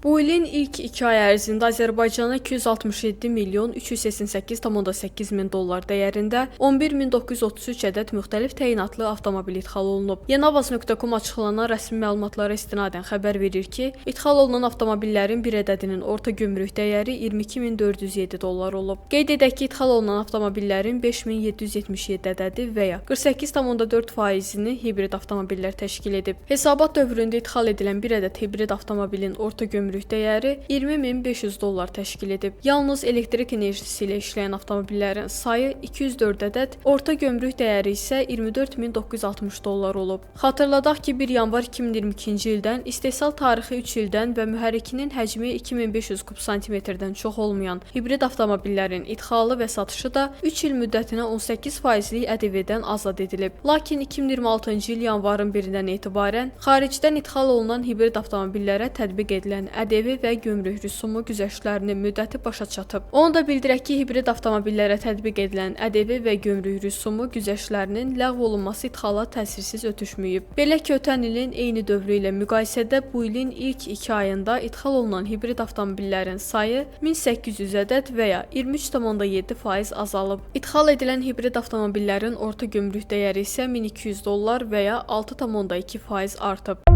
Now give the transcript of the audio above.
Bu ilin ilk 2 ay ərzində Azərbaycana 267 milyon 388,8 min dollar dəyərində 11933 ədəd müxtəlif təyinatlı avtomobil idxal olunub. Yenavaz.com açıqlanan rəsmi məlumatlara istinadən xəbər verir ki, idxal olunan avtomobillərin bir ədədinin orta gömrük dəyəri 22407 dollar olub. Qeyd edək ki, idxal olunan avtomobillərin 5777 ədədi və ya 48,4 faizini hibrid avtomobillər təşkil edib. Hesabat dövründə idxal edilən bir ədəd hibrid avtomobilin orta gömrük dəyəri 20500 dollar təşkil edib. Yalnız elektrik enerjisi ilə işləyən avtomobillərin sayı 204 ədəd, orta gömrük dəyəri isə 24960 dollar olub. Xatırladaq ki, 1 yanvar 2022-ci ildən istehsal tarixi 3 ildən və mühərrikinin həcmi 2500 kub santimetrdən çox olmayan hibrid avtomobillərin idxalı və satışı da 3 il müddətinə 18 faizlik ƏDV-dən azad edilib. Lakin 2026-cı il yanvarın 1-dən etibarən xaricdən idxal olunan hibrid avtomobillərə tətbiq edilən ƏDV və gömrük rüsumu güzəştlərinin müddəti başa çatıb. Onu da bildirək ki, hibrid avtomobillərə tətbiq edilən ƏDV və gömrük rüsumu güzəştlərinin ləğv olunması idxala təsirsiz ötüşməyib. Belə ki, ötən ilin eyni dövrü ilə müqayisədə bu ilin ilk 2 ayında idxal olunan hibrid avtomobillərin sayı 1800 ədəd və ya 23,7% azalıb. İdxal edilən hibrid avtomobillərin orta gömrük dəyəri isə 1200 dollar və ya 6,2% artıb.